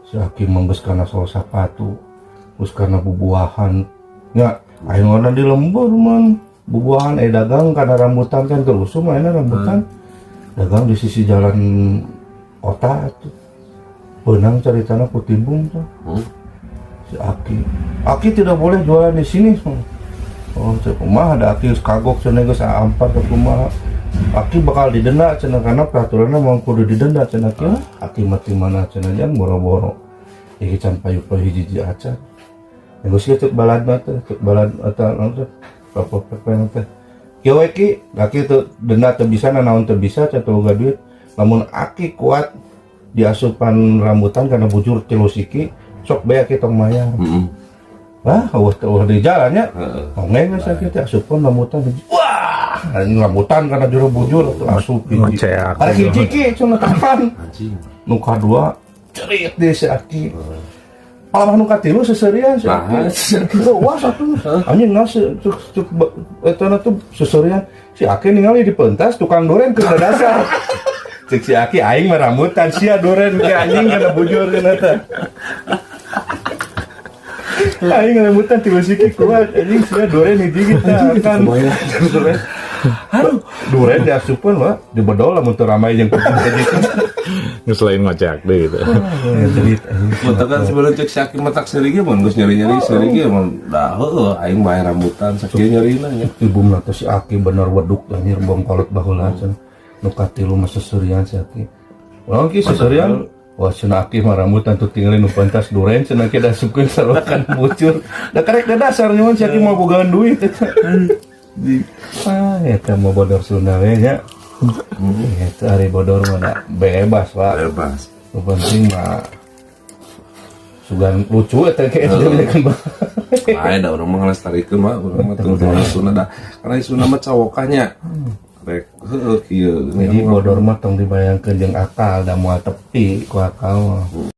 Si Aki mah geus kana sol sapatu, geus kana bubuahan nya, aing warna di lembur man bubuahan dagang kana rambutan kan keur usum ayeuna rambutan. Dagang di sisi jalan kota tuh. Beunang caritana ku tibung tuh. Si Aki, "Aki tidak boleh jualan di sini." Oh, cek kumaha da Aki geus kagok cenah, geus ampar ke kumaha. "Aki bakal didenda," cenah, karena peraturannya mau kudu didenda cenah kieu. "Aki mati mana?" cenah, "Jangan boro-boro. Iki can payu-payu hiji-hiji acan." Ya geus kieu cek baladna teh, cek balad eta naon teh? Bapak PP teh. "Kieu we Ki, Aki teu denda teu bisa, naon teu bisa, teu boga duit. Lamun Aki kuat diasupan rambutan karena bujur tilu siki, sok bae Aki tong mayar." Wah, euweuh teu di jalannya. Ongeng geus Aki teh asupan rambutan. Wah, anjing rambutan karena jero bujur tuh asup hiji. Ngoceak. Karek hiji ki cenah tahan. Anjing. Nu kadua cerit deh si Aki. Malah nu katilu seserian si Nah, Aki. Wah, satu. Anjing ngas cuk cuk eta na tuh seserian. Si Aki ningali di pentas tukang duren keur dasar. Cek si Aki, "Aing mah rambutan, sia duren ke anjing kana bujur kana teh. Aing rambutan tilu siki kuat, anjing sia duren hiji kita kan." Duren. Aduh, duren diasupkeun mah dibedol lamun teu ramai jeung kucing gitu. Geus lain ngoceak deui gitu. Cerit anjing. Mata kan sebelum cek si Aki matak seuri ge mun geus nyeri-nyeri seuri ge mun dah heueuh aing bae rambutan sakieu nyerina nya. Ibu teh si Aki bener weduk anjir bongkolot baheula cenah. Nu katilu mah seserian si Aki. "Ulang Ki seserian." "Wah," cenah, "Aki mah rambutan tuh tinggalin nu pentas duren," cenah, "ki dasupkeun sarokan bujur." Da karek da dasar nyaman si Aki mau bogaan duit eta. Ah, eta mah bodor Sunda we nya. Eta ari bodor mah da bebas, Pak. Bebas. Nu penting mah sugan lucu eta kayak kan. Lain da urang mah ngalestarikeun mah urang mah teu Sunda da. Karena Sunda mah cawokahnya. Rek heueuh kieu. Jadi bodor mah tong dibayangkeun jeung akal, da moal tepi ku akal mah.